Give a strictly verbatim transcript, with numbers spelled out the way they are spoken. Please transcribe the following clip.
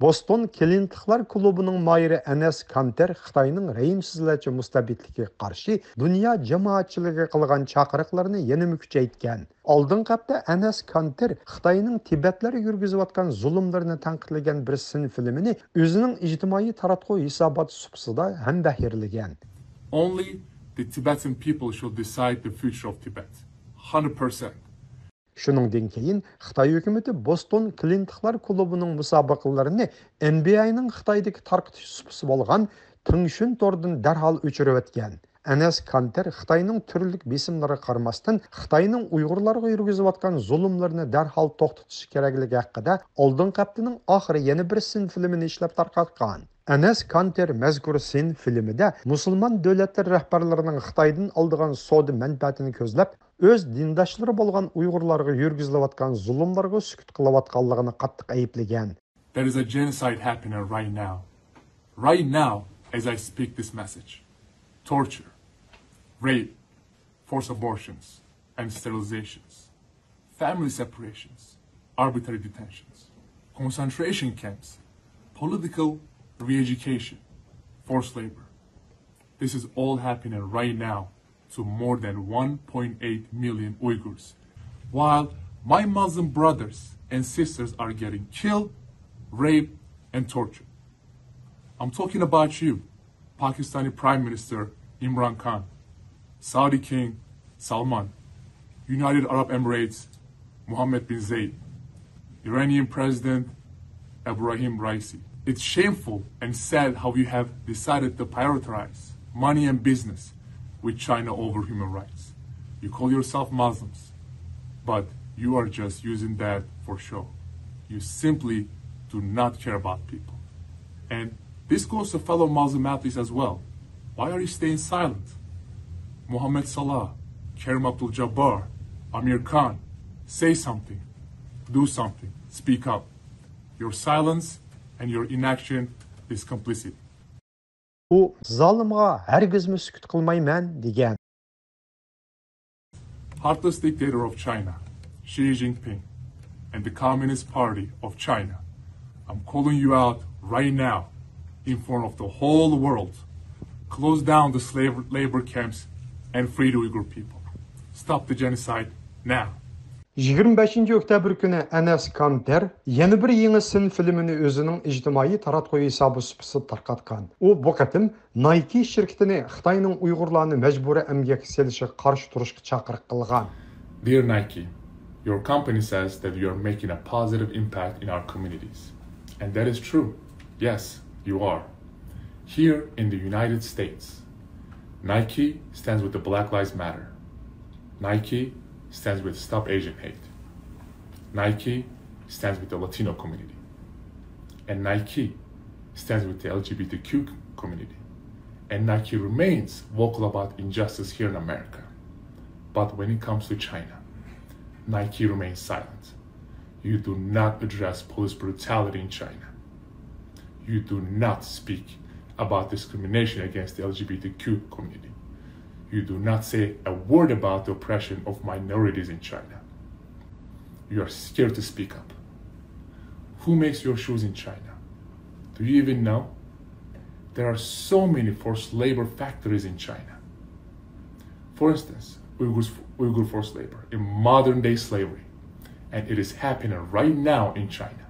بوستون كلىنتلىقلار كۇلۇبىنىڭ ماھىرى ئەنەس كانتېر خىتاينىڭ رەھىمسىزلەرچە مۇستەبىتلىكىگە قارشى دۇنيا جامائەتچىلىكىگە قىلغان چاقىرىقلىرىنى يەنىمۇ كۈچەيتكەن. ئالدىنقى ھەپتە ئەنەس كانتېر خىتاينىڭ تىبەتلەرگە يۈرگۈزۈۋاتقان زۇلۇملىرىنى تەنقىدلىگەن بىر سىن فىلىمىنى ئۆزىنىڭ ئىجتىمائىي تاراتقۇ ھېساباتى سۇپىسىدا ھەمبەھىرلىگەن. Only the Tibetan people shall decide the future of Tibet. Hundred percent. شۇنىڭدىن كېيىن خىتاي ھۆكۈمىتى بوستون كلىنتلىقلار كۇلۇبىنىڭ مۇسابىقىلىرىنى ئېن بى ئاينىڭ خىتايدىكى تارقىتىش سۇپىسى بولغان تېڭشۈن توردىن دەرھال ئۆچۈرۈۋەتكەن. ئەنەس كانتېر خىتاينىڭ تۈرلۈك بېسىملىرىغا قارىماستىن، خىتاينىڭ ئۇيغۇرلارغا يۈرگۈزۈۋاتقان زۇلۇملىرىنى دەرھال توختىتىشى كېرەكلىكى ھەققىدە ئالدىنقى ھەپتىنىڭ ئاخىرى يەنە بىر سىن فىلىمىنى ئىشلەپ تارقاتقان. ئەنەس كانتېر مەزكۇر سىن فىلىمىدە مۇسۇلمان دۆلەتلىرى رەھبەرلىرىنىڭ خىتايدىن ئالىدىغان سودا مەنپەئەتىنى كۆزلەپ، ئۆز دىنداشلىرى بولغان ئۇيغۇرلارغا يۈرگۈزۈلۈۋاتقان زۇلۇملارغا سۈكۈت قىلىۋاتقانلىقىنى قاتتىق ئەيىبلىگەن. There is a genocide happening right now. Right now, as I speak this message. Torture, rape, forced abortions and sterilizations, family separations, arbitrary detentions, concentration camps, political re-education, forced labor. This is all happening right now to more than one point eight million Uyghurs, while my Muslim brothers and sisters are getting killed, raped, and tortured. I'm talking about you, Pakistani Prime Minister Imran Khan, Saudi King Salman, United Arab Emirates Mohammed bin Zayed, Iranian President Ebrahim Raisi. It's shameful and sad how you have decided to prioritize money and business with China over human rights. You call yourself Muslims, but you are just using that for show. You simply do not care about people. And this goes to fellow Muslim athletes as well. Why are you staying silent? Mohamed Salah, Kareem Abdul-Jabbar, Amir Khan, say something, do something, speak up. Your silence and your inaction is complicit. ئۇ زالىمغا ھەرگىزمۇ سۈكۈت قىلمايمەن دېگەن. Heartless dictator of China, Xi Jinping, and the Communist Party of China, I'm calling you out right now in front of the whole world. Close down the slave labor camps and free the Uyghur people. Stop the genocide now. يىگىرمە بەشىنچى ئۆكتەبىر كۈنى ئەنەس كانتېر يەنە بىر يېڭى سىن فىلىمىنى ئۆزىنىڭ ئىجتىمائىي تاراتقۇ ھېسابى سۇپىسىدا تارقاتقان. ئۇ بۇ قېتىم نايكى شىركىتىنى خىتاينىڭ ئۇيغۇرلارنى مەجبۇرىي ئەمگەككە سېلىشىغا قارشى تۇرۇشقا چاقىرىق قىلغان. Dear Nike, your company says that you are making a positive impact in our communities. And that is true. Yes, you are. Here in the United States, Nike stands with the Black Lives Matter. Nike stands with Stop Asian Hate. Nike stands with the Latino community. And Nike stands with the L G B T Q community. And Nike remains vocal about injustice here in America. But when it comes to China, Nike remains silent. You do not address police brutality in China. You do not speak about discrimination against the L G B T Q community. You do not say a word about the oppression of minorities in China. You are scared to speak up. Who makes your shoes in China? Do you even know? There are so many forced labor factories in China. For instance, Uyghurs, Uyghur forced labor in modern day slavery, and it is happening right now in China.